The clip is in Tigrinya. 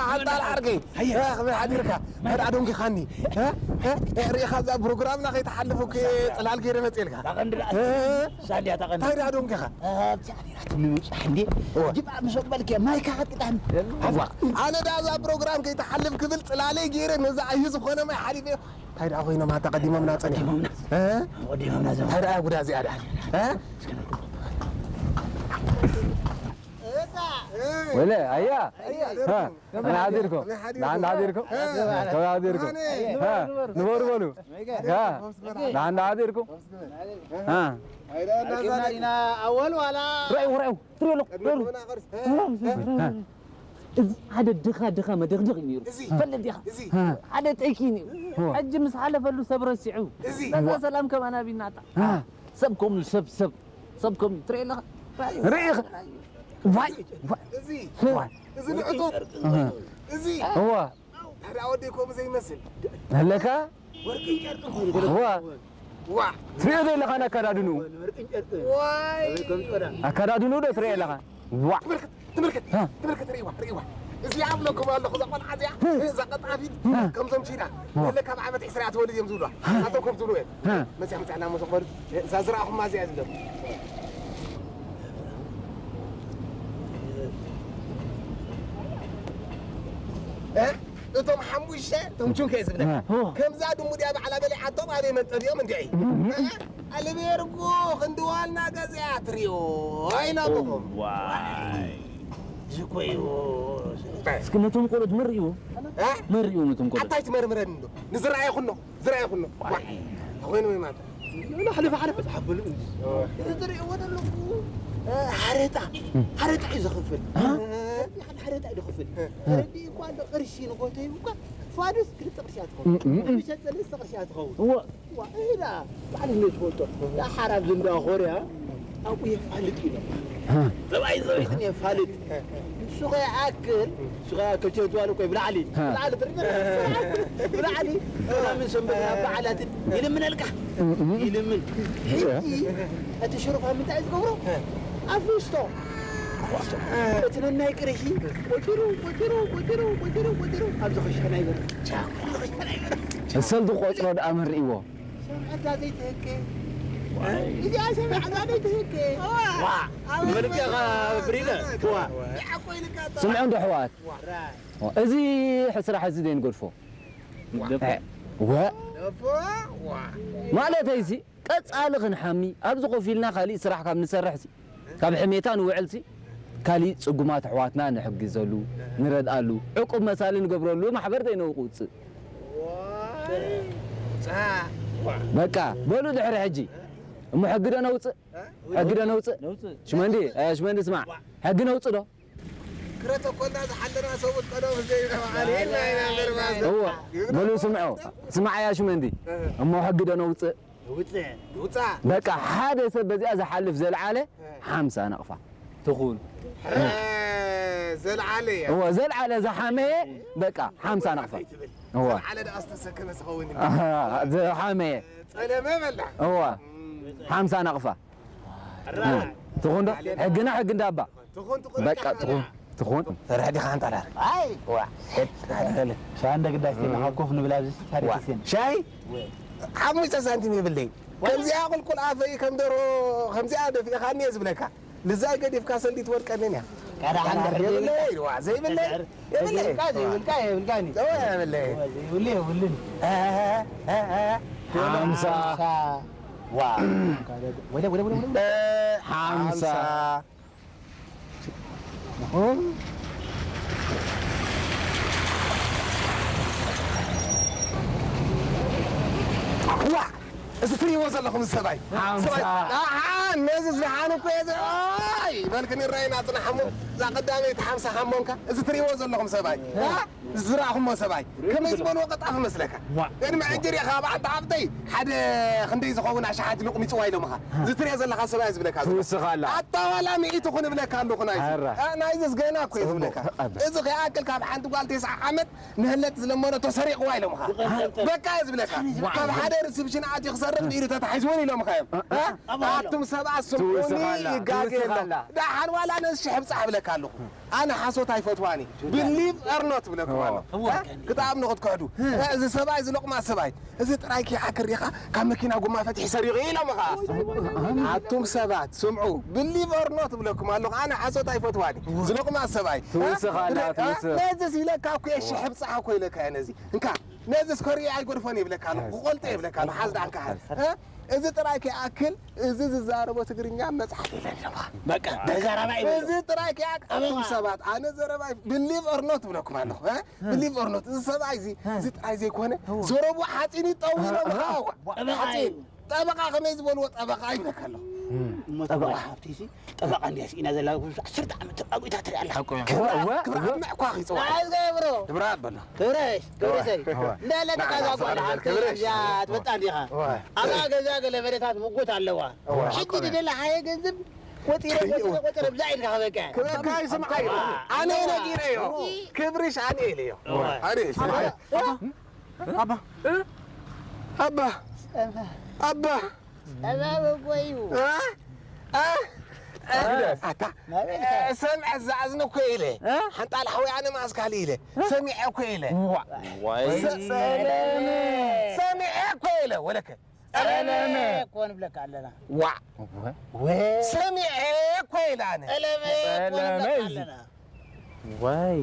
ሓንጣል ዓርከይ፣ ሃየ። እ፣ ከመይ ሓዲርካ? መን? መን ኣዶንጊኻኒ? እ? እ? እ፣ ርኢኻ እዛ ፕሮግራምና ከይትሓልፍ እኮ እየ ጽላል ገይረ መጽኤልካ። ዳቐንዲ ደኣ እ? ሳልያ ዳቐንዲ። እንታይ ደኣ ኣዶንጊኻ? እ፣ ኣብዛ ኣሚራትኒ ምብጻሕ እንዴ? እወ። ጅባ ምስ ኣበልከ ማይካ ቀጥቂጣኒ። እዋ። ኣነ ደኣ እዛ ፕሮግራም ከይትሓልፍ ክብል ጽላለይ ገይረ ነዛ ኣዩ ዝኾነ ማይ ሓሊፈ። እንታይ ደኣ ኮይኖም ኣታ ቀዲሞምና ጸኒሖም? ቀዲሞምና። እ? ቀዲሞምና ዘም- እንታይ ደኣ ጉዳ እዚኣ ደኣ? እ? ወለ ኣያ። ኣያ። እ? ከመይ ሓዲርኩም? ከመይ ሓዲርኩም? ደሓን ሓዲርኩም? እ? ከመይ ሓዲርኩም? ኣነ። እ? ንበሩ በሉ። እ? ደሓን ሓዲርኩም? እ? ኣይዳ እናዛ ኣርኪብና ዲና ኣወል ዋላ? ርኣዩ፣ ርኣዩ፣ ትሪኦ ኣለኹ፣ ቅድሚ ርኣዩ። ኮና ቅርስ። እ? እ? እዚ ሓደ ድኻ፣ ድኻ መደኽደኽ እዩ ነይሩ። እዚ። ትፈልጥ ዲኻ? እዚ። እ። ሓደ ጠይቂ ነይሩ። እ። ሕጂ ምስ ሓለፈሉ ሰብ ረሲዑ። እዚ። ነዛ ሰላም ከማን ኣቢናታ። እ። ሰብ ከምኡ፣ ሰብ፣ ሰብ፣ ሰብ ከምኡ ትሪኦ ኣለኻ? ርኢኻ? ዋይ፣ ዋይ። እዚ። ዋይ። እዚ ንዕጡብ። እ። እዚ። እዋ። ታዲያ ወደይ ከምኡ ዘይመስል? ኣለካ? ወርቅን ጨርቅን ኮይኑ እዋ። ዋ። ትሪኦ ዶ ኣለኻ ኣከዳድንኡ? ወርቅን ጨርቅን። ዋይ። ኣበይ ከም ጾዳ? ኣከዳድንኡ ዶ ትሪኦ ኣለኻ? ዋ። ትምልክት፣ ትምልክት፣ ሃ። ትምልክት፣ ርኢዋ፣ ርኢዋ። እዚኣ ኣብለኩም ኣለኹ፣ እዛ ቆልዓ እዚኣ፣ ሃ። እዛ ቀጣፊት፣ ሃ። ከምዞም ቺዳ። ዋ። ወለ ካብ ዓመት ዕስራ እያ ትወልድ እዮም ዝብሉዋ። ሃ። ንሳቶም ከም ዝብሉ እዮም። ሃ። መፅያ፣ መፅያ፣ እናመሰ ክበሉ፣ እዛ ዝረኣኹማ እዚኣ ዝብለኩም። እ? እቶም ሓሙሽተ፣ እቶም ቹንከ ዝብለካ። እ። ከምዛ ድሙ ድያ ባዕላ በሊዓቶም ኣበይ መንጠሊኦም እንድዒ። እ? ኣልቤርጎ ክንድዋልና ገዚኣ ትሪኦ ኣይናበኹም። ዋይ። ዝኮዩ። እስኪ ነቶም ቆሎት መሪኡ። እ? መሪኡ ነቶም ቆሎት። ኣታይ ትመርምረኒ እንዶ? ንዝረኣየ ኩኖ። ዝረኣየ ኩሉ። ዋይ። ኮይኑ ወይ ማለት። ንላዕሊ ብሓደ መጽሓፍ በሉ እንጂ። ኦ። እዚ ትርእይዎ ዘለኹ፣ እ፣ ሓረጣ፣ ሓረጣ እዩ ዘኽፍል። እ? ሓረጣ እዩ ዘኽፍል። እ። ተረዲእ እኳ ኣሎ፣ ቅርሺ ንጎተዩ እኳ፣ ፋዱስ ክልተ ቅርሺ እያ ትኸውን። እ፣ እ፣ እ። ሸጥ ሰለስተ ቅርሺ እያ ትኸውን። እወ። ዋ፣ እሂዳ፣ ባዕሉ እንደ ዝፈልጦ። ያ ሓራብ ዝንዳ ኮርያ፣ ኣብኡ የፋልጥ እዩ። እ። ሰብኣይ ሰበይትን የፋልጥ። ንሱ ከይኣክል፣ ንሱ ከይኣክል ቸንቱ ኣለ እኮ ብላዕሊ። ሃ። ብላዕሊ ትርኢት ኣለካ። ብላዕሊ። ሃ። ሰላምን ሰንበትን ኣብ በዓላትን ይልምነልካ። እም፣ እም። ይልምን። ያ። ሕጂ እቲ ሽሩፋ ምንታይ ዝገብሮ? ሃ። ኣፍስቶ። ኣፍስቶ። እቲ ነናይ ቅርሺ ቆጺሩ፣ ቆጺሩ፣ ቆጺሩ፣ ቆጺሩ፣ ቆጺሩ፣ ኣብዚ ኸሻና ይበል። ቻው፣ ኣብዚ ኸሻና ይበል። እሰል ዝቆጽሮ ደኣ መሪእዎ። ሰምዐታ ዘይትህከ። ዋይ። እዚኣ ሰምዐታ ዘይትህከ። ዋ። መልክዕኻ ብሪደ። ዋ። ስምዑ እንዶ ኣሕዋት። ዋ። እዚ ስራሕ እዚ ዘይንገድፎ። ንገድፎ። እ፣ ወ። ገድፎ። ዋ። ማለተይሲ ቀጻሊ ክንሓሚ ኣብዚ ኮፍ ኢልና ካሊእ ስራሕ ካብ ንሰርሕሲ ካብ ሕሜታ ንውዕልሲ ካሊእ ጽጉማት ኣሕዋትና ንሕግዘሉ፣ ንረድኣሉ፣ ዕቁብ መሳሊ ንገብረሉ ማሕበር ዘይነውጽእ። ዋይ። ጻ። በቃ በሉ ድሕሪ ሕጂ እሞ ሕጊ ዶ ነውጽእ? ሕጊ ዶ ነውጽእ? ነውጽእ። ሽመንዲ፣ እ፣ ሽመንዲ ስማዕ። ሕጊ ነውጽእ ዶ? ክረተ ኮና ዝሓለና ሰብኡት ቀደም ዘይተባዓል የላ ኢና እምበር ማለት። እዎ፣ በሉ ስምዑ። ስማዕ ያ ሽመንዲ። እ። እሞ ሕጊ ዶ ነውጽእ? ውጽእ። ውጻእ። በቃ ሓደ ሰብ በዚኣ ዝሓልፍ ዘልዓለ እ። ሓምሳ ነቕፋ። ትኹን። እ፣ ዘልዓለ እያ። እዎ፣ ዘልዓለ ዝሓመየ በቃ ሓምሳ ነቕፋ። ኣይትብል። እዎ። ዘልዓለ ደኣ ዝተሰከመ ዝኸውን እዩ። ኣሃ፣ ዝሓመየ። ጸለመ በላ። እዎ። እም። ሓምሳ ነቕፋ። ራ። ትኹን ዶ? ሕግና ሕጊ እንዳባ። ትኹን፣ ትኹን። በቃ ትኹን፣ ትኹን። ትኹን። ሰርሕ ዲኻ ኣንታ ዳር? ኣይ፣ ዋ፣ ሕድ፣ ሕድ። ሻንደ ግዳሽ ቴና ካብ ኮፍ ንብል ኣብዚ ታሪክ ዋ። ሴን። ሻይ? ሓሙሽተ ሳንቲም የብለይ። ከምዚኣ ቁልቁል ኣፈይ ከም ደሮ፣ ከምዚኣ ደፊእኻኒ እየ ዝብለካ። ልዛይ ገዲፍካ ሰልዲ ትወድቀንን እያ። ቀዳ ሓንዳ የብለይ፣ ዋ፣ ዘይብለይ። የብለይ። ዘይብልካ፣ ዘይብልካ፣ የብልካኒ። ኦ፣ የብለይ። ዘይብሉ የብሉን። እ፣ እ፣ እ፣ እ። ሓምሳ። ሓምሳ። ዋ። ወደ፣ ወደ፣ ወደ፣ ወደ። እ፣ ሓምሳ። ሓምሳ። ዋ! እዚ ትሪእዎ ዘለኹም ሰብኣይ። ሓምሳ። ሰብኣይ። ኣሓ፣ ነዚ ዝደሓኑ እኮ እየ ዝ-፣ ኣይ፣ በልክኒ ይረኣይና ጽናሕ እሞ፣ እዛ ቀዳመይቲ ሓምሳ ሓሞንካ፣ እዚ ትሪእዎ ዘለኹም ሰብኣይ። እ? እ? ዝረኣኹሞ ሰብኣይ። ከመይ ዝበልዎ ቀጣፍ መስለካ? ዋ። ቅድሚ ሕጂ ሪእኻ፣ ኣብ ዓዲ ሃብተይ ሓደ ክንደይ ዝኸውን ኣሽሓት ሎቕሚጽዋ ኢሎምኻ። እዚ ትሪኦ ዘለኻ ሰብኣይ ዝብለካ ዘሎ። ትውስኽ ኣላ። ኣታ ዋላ ሚእቲ ኩን እብለካ ኣለኹ ናይዚ። ኣረ። እ፣ ናይዚስ ገና እኮ እየ ዝብለካ። ጽቡቕ፣ ተቐበል። እዚ ከይኣክል ካብ ሓንቲ ጓል ተስዓ ዓመት ንህለት ዝለመነቶ ሰሪቕዋ ኢሎምኻ። ይቐንጠልጠል። በቃ እየ ዝብለካ። ዋ። ካብ ሓደ ሪስፕሽን ኣትዩ ክሰርሕ ርግዲ ኢሉ ተታሒዝውን ኢሎምኻ እዮም። እ? ኣትኩም ሰባት ስምዑኒ፣ ይጋገ ኣሎ። ደሓን ዋላ ነዚ ሽሕብጻሕ እብለካ ኣለኹ። ኣነ ሓሶት ኣይፈትዋኒ። ብሊቭ ኦር ኖት እብለኩም ኣለኹ። ክተኣምኑ ክትክሕዱ። እዚ ሰብኣይ፣ እዚ ሎቕማ ሰብኣይ፣ እዚ ጥራይ ከይሓክር ዲኻ ካብ መኪና ጎማ ፈቲሒ ሰሪቑ ኢሎምኻ። ኣቱም ሰባት ስምዑ፣ ብሊቭ ኦር ኖት እብለኩም ኣለኹ። ኣነ ሓሶት ኣይፈትዋኒ። እዚ ሎቕማ ሰብኣይ። ትውስኽ ኣላ፣ ትውስኽ። ነዚስ ኢለካ እኮ እየ፣ ሽሕብጻሕ እኮ ኢለካ እየ ነዚ። እንካ ነዚ ስኮሪ ኣይጎድፎን ይብለካ ኣሎ፣ ክቆልጦ ይብለካ ኣሎ። ሓዝ ደኣ እንካ ሓዝ። እ? እዚ ጥራይ ከይኣክል፣ እዚ ዝዛረቦ ትግርኛ መጽሓፍ የለን ኢሎምኻ። በቃ ተዛራባይ ይብሉ። እዚ ጥራይ ከይኣክል፣ ኣቱም ሰባት፣ ኣነ ዘረባይ ብሊቭ ኦር ኖት እብለኩም ኣለኹ። እ? ብሊቭ ኦር ኖት፣ እዚ ሰብኣይ እዚ፣ እዚ ጥራይ ዘይኮነ፣ ዘረቡ ሓፂን ይጠው ኢሎምኻ። ጠበቓ ሓፂን እዩ። ጠበቓ ከመይ ዝበልዎ ጠበቓ ይብለካ ኣለኹ። እሞ ጠበቓ ሓብቲ ሲ ጠበቓ እንድያ ስኢና ዘላ፣ ዓሰርተ ዓመት ተባጒታ ትርኢ ኣላ። ሓቁ እዩ። ክብራ-፣ እወ፣ ክብራ-፣ እወ። ዕድመ እኳ ኺፀውዓ። ኣይ ገብሮ። ክብራ በሎ። ክብረሽ፣ ክብረሰይ። እወ። እንዳለ እወ። ተቃዛ ጓል ሓብቲ ክብረሽ። እዚኣ ትበልጣ እንዲኻ። እወ። ኣብኣ ገዛ ገለ መሬታት ምጉት ኣለዋ። እወ። ሕጂ ሓቁ እዩ። ድደላ ሓየ ገንዘብ ቆፂረ፣ ቆፂረ፣ ቆፂረ፣ ብዛ ኢልካ ክበቅዕ። ክበካ ይስምዓዮ። ኣነ እወ። ነጊረዮ። ክብርሽ ኣነ ኢለዮ። እወ። ኣነ ኢለዮ። ኣባ። ኣባ። ኣባ። ኣባ። ጸበብ እኮ እዩ። እ? እ? እ? ኣታ፣ ናበይ እ፣ ሰምዐ ዝኣዝነ እኮ ኢለ። እ? ሓንጣል ሓወይ ኣነ ማእስካሊ ኢለ። እ? ሰሚዐ እኮ ኢለ። ዋ። ዋይ። ሰ-፣ ሰለመ። ሰሚዐ እኮ ኢለ። ወለከ። ሰለመ እኮ ንብለካ ኣለና። ዋ። ወ-፣ ሰሚዐ እኮ ኢለ ኣነ። ሰለመ እኮ ንብለካ ሰለመ እዩ። ኣለና። ዋይ።